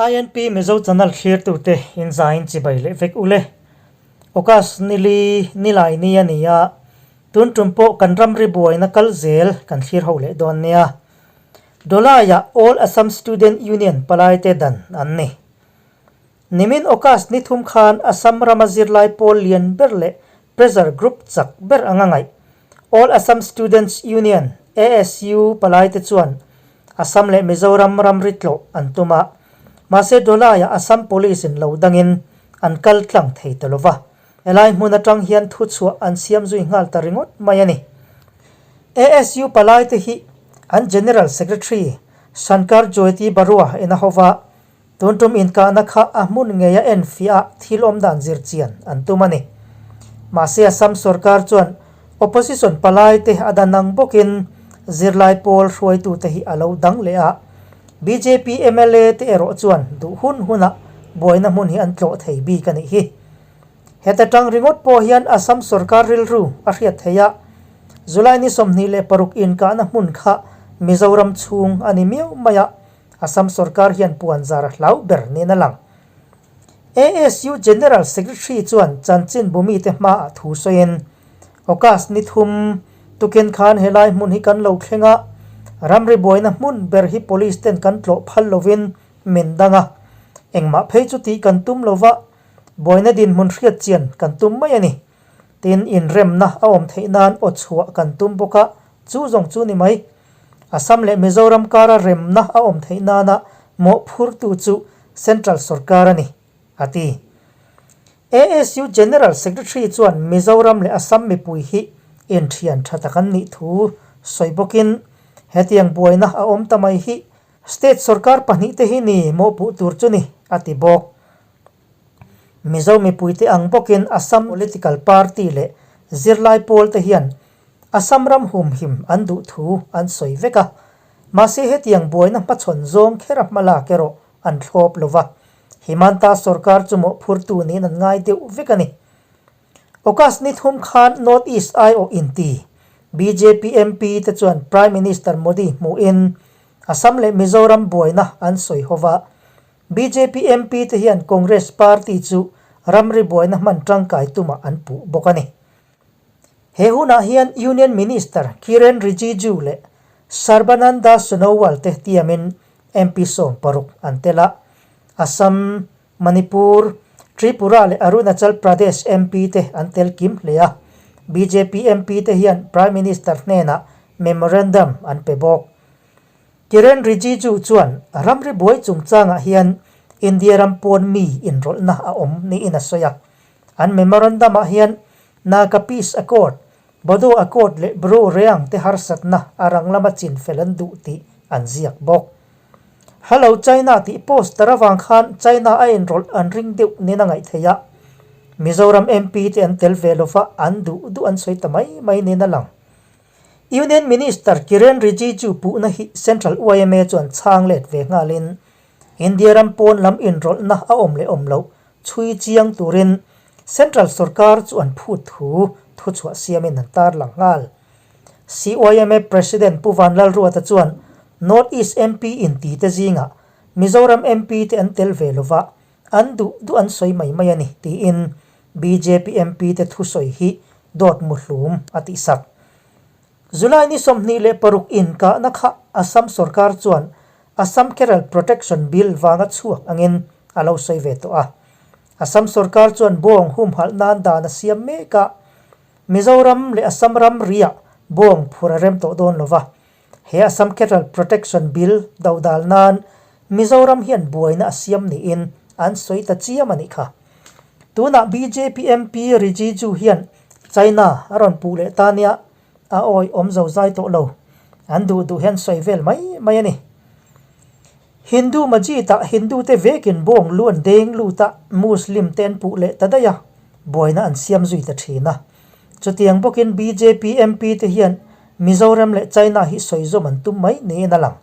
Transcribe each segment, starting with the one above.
INP Mizo Channel thlirtute inzain chibai leh vek ule. August nili nilai ni a ni a, tun tum pawh kan ramri buaina kal zel kan thlir ho leh dawn nia. Dawlaiah All Assam Student Union palaite dan an ni. Nimin August ni thum khan Assam rama zirlai pawl lian ber leh pressure group chak ber anga ngaih All Assam Students Union, ASU, palaite chuan Assam leh Mizoram ramri tlawh an tum a, mahse Dawlaiah Assam Police in lo dangin an kal tlang thei ta lova, helai hmun atang hian thuchhuah an siam zui nghal ta ringawt mai a ni. ASU palaite hi an General Secretary Shankar Jyoti Barua in a hova, Tun tum inkahna kha a hmun ngei a enfiah a thil awm dan zir chian an tum a ni. Mahse Assam sorkar chuan opposition palai te a dan ang bawkin zirlai pawl hruaitute hi a lo dang leh a, bjp mla te erawh chuan duh hun hunah buaina hmun hi an tlawh thei bik a nih hi. Heta tang ringawt pawh hian Assam sorkar rilru a hriat theih a, July ni 26 inkahna hmun kha Mizoram chhung a ni miau mai a, Assam sorkar hian puan zar a hlau ber niin a lang. ASU General Secretary chuan chanchin bumite hmaah thu sawiin, August ni thum tukin khan helai hmun hi kan lo thleng a, ramri buaina hmun ber hi police ten kan tlawh phal lovin min dang a, engmah phei chu tih kan tum lova, buaina dinhmun hriat chian kan tum mai a ni. Tin, inremna a awm theih nan aw chhuah kan tum bawk a, chu zawng chu ni mai. Assam leh Mizoram kara remna a awm theih nana mawhphurtu chu Central sorkar a ni, a ti. ASU General Secretary chuan Mizoram leh Assam mipui hi inthian tha tak an nih thu sawi bawkin, hetiang buaina a awm ta mai hi State sorkar pahnihte hi ni mawhpuh tur chu ni, a ti bawk. Mizo mipuite ang bawkin Assam political party leh zirlai pawlte hian Assam ram humhim an duh thu an sawi vek a, mahse hetiang buaina hmachhawn zawng khera hmalak erawh an thlawp lo va, Himanta sorkar chu mawhphurtu niin an ngai deuh vek a ni. August ni thum khan North East aiawh inti bjp MP te chuan Prime Minister Modi hmuhin Assam leh Mizoram buaina an sawi ho va, Bjp MP te hian Congress party chu ramri buaina hman tangkai tumah an puh bawk a ni. He hunah hian Union Minister Kiren Rijiju leh Sarbananda Sonowal te tiamin MP 60 an tel a, Assam, Manipur, Tripura leh Arunachal Pradesh MP te an tel kim hle a, bjp MP te hian Prime Minister hnenah memorandum an pe bawk. Kiren Rijiju chuan ramri buai chungchangah hian India ram pawn mi inrawlhna a awm niin a sawi a. An memorandum-ah hian Naga Peace Accord, Bodo Accord leh Bru Reang te harsatna a rang lama chin fel an duh tih an ziak bawk. Hello China tih poster avang khan China a inrawlh an ring deuh nen a ngaih theih a, Mizoram MP te an tel ve lova an duh duh an sawi ta mai mai nen a lang. Union Minister Kiren Rijiju puhna hi Central yma chuan chhang let ve nghalin India ram pawn lam inrawlhna a awm leh awm loh chhui chiang turin Central sorkar chu an phut thu thuchhuah siamin an tarlang nghal. CYMA President Pu Vanlalruata chuan North East MP inti te zingah Mizoram MP te an tel ve lova, an duh duh an sawi mai mai a ni tiin bjp MP te thusawi hi dawt muhlum a tihsak. July ni 26 inkahna kha Assam sorkar chuan Assam Cattle Protection Bill vanga chhuak angin a lo sawi ve tawh a. Assam sorkar chuan bawng humhalh nan dan a siam mek a, Mizoram leh Assam ram riah bawng phur a rem tawh dawn lo va. He Assam Cattle Protection Bill dodal nan Mizoram hian buaina a siam niin an sawi ta chiam a nih kha. Tunah bjp MP Rijiju hian China a rawn puh leh ta nia, a awi awm zo zai tawh lo. An duh duh hian sawi vel mai mai a ni. Hindu Majid ah Hindu te vekin bawng lu an deng lut a, Muslim te an puh leh ta daih a, buaina an siam zui ta thin a. Chutiang bawkin bjp MP te hian Mizoram leh China hi sawi zawm an tum mai niin a lang.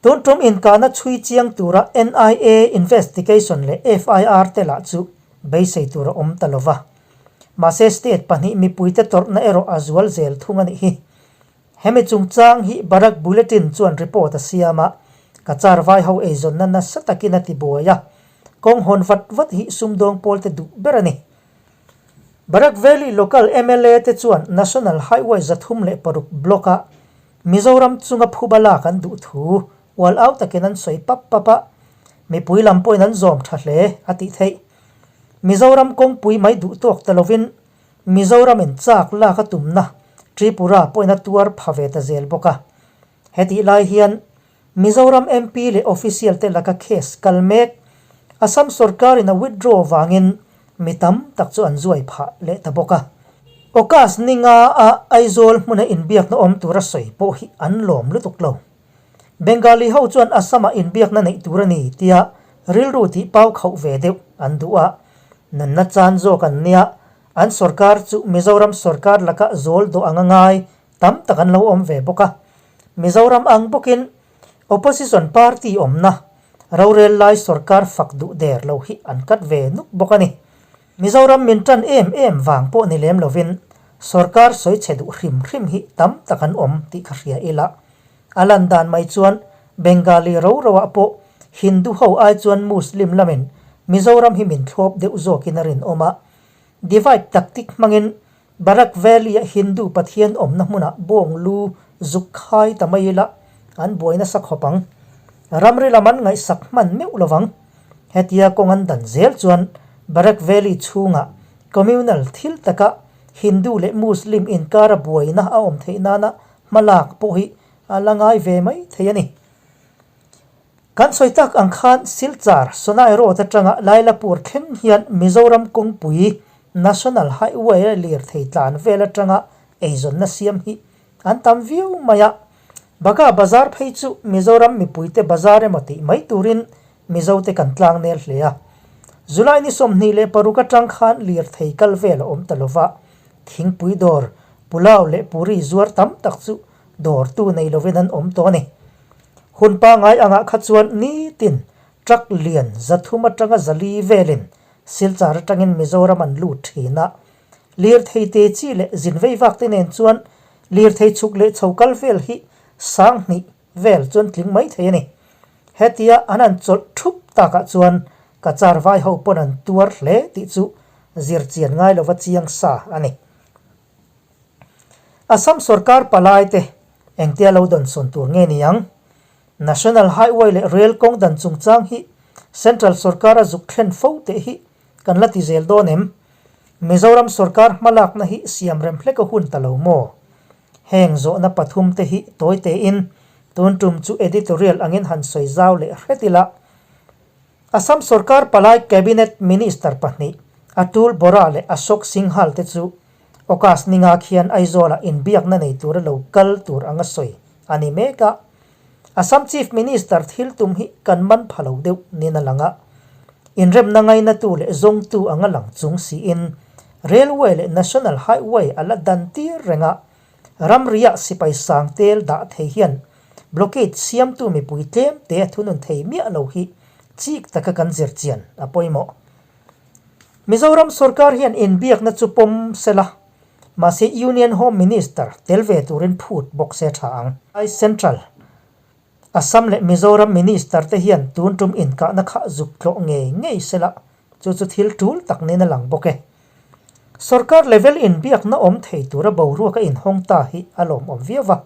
Tun tum inkahna chhui chiang tura NIA investigation leh FIR te lah chu beisei tur a awm ta lo va. Mahse state pahnih mipuite tawrhna erawh a zual zel thung a nih hi. Hemi chungchang hi Barak Bulletin chuan report a siam a. Cachar vai ho eizawnna nasa takin a ti buai a, kawng hawn vat vat hi sumdawng pawlte duh ber a ni. Barak Valley Local mla te chuan National Highway 306 block-ah Mizoram chunga phuba lak an duh thu ual au takin an sawi pap pap a, mipui lam pawhin an zawm tha hle a tih theih. Mizoram kawngpui mai duh tawk ta lovin Mizoramin chak lak a tumna Tripura pawhin a tuar pha ve ta zel bawk a. Hetih lai hian Mizoram MP leh official te laka case kal mek Assam sorkarin a withdraw vangin mi tam tak chu an zuai phah leh ta bawk a. August ni nga a Aizawl hmuna inbiakna awm tura sawi pawh hi an lawm lutuk lo. Bengali ho chuan Assam ah inbiakna neih tur a ni tia rilru tih pau khauh ve deuh an duh a. Nunna chan zawk an nia, an sorkar chu Mizoram sorkar laka zawl dawh ang a ngai tam tak an lo awm ve bawk a. Mizoram ang bawkin Opposition party awmna rorel lai sorkar fak duh der lo hi an kat ve nuk bawk a ni. Mizoram min tan em em vang pawh ni lem lovin sorkar sawi chhe duh hrim hrim hi tam tak an awm tih ka hria ila. A lan dan mai chuan Bengali ro roah pawh Hindu ho ai chuan Muslim lamin Mizoram hi min thlawp deuh zawkin a rinawm a. Divide tactic hmangin Barak Valley-a Hindu pathian awmna hmunah bawng lu zuk khai ta mai ila an buai nasa khawp ang. Ramri lam an ngaihsak hman meuh lo vang. Hetia kawng an dan zel chuan Barak Valley chhungah communal thil taka Hindu leh Muslim inkara buaina a awm theih nana hmalak pawh hi a la ngai ve mai thei a ni. Kan sawi tak ang khan Silchar, Sonai Road atanga Lailapur thleng hian Mizoram kawngpui National Highway a lirthei tlan vel atanga eizawnna siam hi an tam viau mai a. Bagha Bazar phei chu Mizoram mipuite bazar emaw tih mai turin Mizote kan tlang nel hle a. July ni 26 atang khan lirthei kal vel a awm ta lova, thingpui dawr, pulao leh puri zuar tam tak chu dawrtu nei lovin an awm tawh a ni. Hun pangngai angah kha chuan nitin truck lian 300 atanga 400 velin Silchar atangin Mizoram an lut thin a. Lirthei te chi leh zin vei vak te nen chuan lirthei chhuk leh chho kal vel hi 2000 vel chuan tling mai thei a ni. Hetia an han chawlh thup takah chuan Cachar vai ho pawn an tuar hle tih chu zir chian ngai lova chiang sa a ni. Assam sorkar palai te engtia lo dawnsawn tur nge ni ang? National Highway leh Rail kawng dan chungchang hi Central sorkar a zuk thlen fo teh hi kan la ti zel dawn em? Mizoram sorkar hmalakna hi siam rem hlek a hun ta lo maw? Heng zawhna pathum te hi tawi tein tun tum chu editorial angin han sawi zau leh hret ila. Assam sorkar palai Cabinet Minister pahnih Atul Bora leh Ashok Singhal te chu August ni nga khian Aizawlah inbiakna nei tura lo kal tur anga sawi a ni mek a. Assam Chief Minister thil tum hi kan man pha lo deuh nin a lang a. Inremna ngainatu leh zawngtu anga lang chung siin Railway leh National Highway a la dan tir reng a. Ramriah sipai sang tel dah thei hian blockade siamtu mipui tlem te a thunun thei miah lo hi chik taka kan zir chian a pawimawh. Mizoram sorkar hian inbiakna chu pawm sela, mahse Union Home Minister tel ve turin phut bawk se tha ang. Central, Assam leh Mizoram Minister te hian tun tum inkahna kha zuk tlawh ngei ngei sela, chu chu thil tul tak niin a lang bawk e. Sorkar level inbiakna awm thei tura boruak a inhawng ta hi a lawmawm viau va,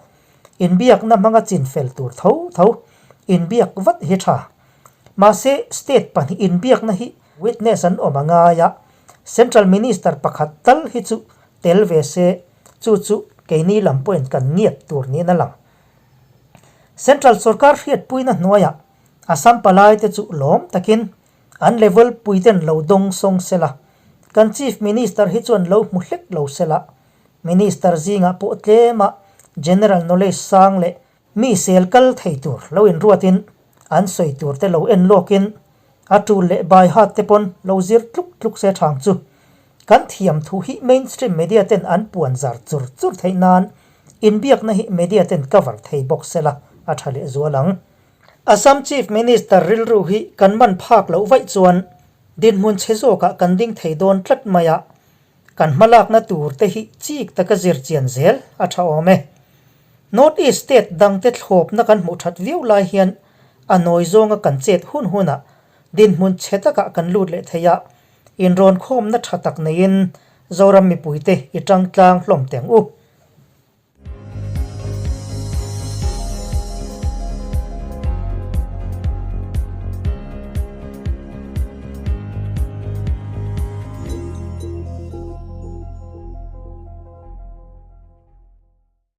inbiakna hmanga chinfel tur tho tho inbiak vat hi tha. Mahse, state pahnih inbiakna hi witness an awm a ngai a, Central Minister pakhat tal hi chu tel ve se, chu chu keini lam pawhin kan ngiat tur niin a lang. Central sorkar hriatpuina hnuaiah Assam palaite chu lawm takin An level puiten lo dawng sawng sela, kan Chief Minister hi chuan lo hmu hlek lo sela, Minister zingah pawh tlema General Knowledge sang leh mi sel kal thei tur lo inruatin an sawi tur te lo en lawkin a tul leh bai hat te pawn lo zir tluk tluk se thang chu. Kan thiam thu hi mainstream media ten an puan zar chur chur theih nan inbiakna hi media ten cover thei bawk sela a tha lehzual ang. Assam Chief Minister rilru hi kan man phak loh vaih chuan dinhmun chhe zawkah kan ding thei dawn tlat mai a, kan hmalakna tur te hi chik taka zir chian zel a tha awm e. North East state dangte thlawpna kan hmuh that viau lai hian A nawi zawnga kan chet hun hunah dinhmun chhe takah kan lut leh thei a, inrawnkhawmna tha tak neiin Zoram mipuite i tang tlang hlawm teh ang u.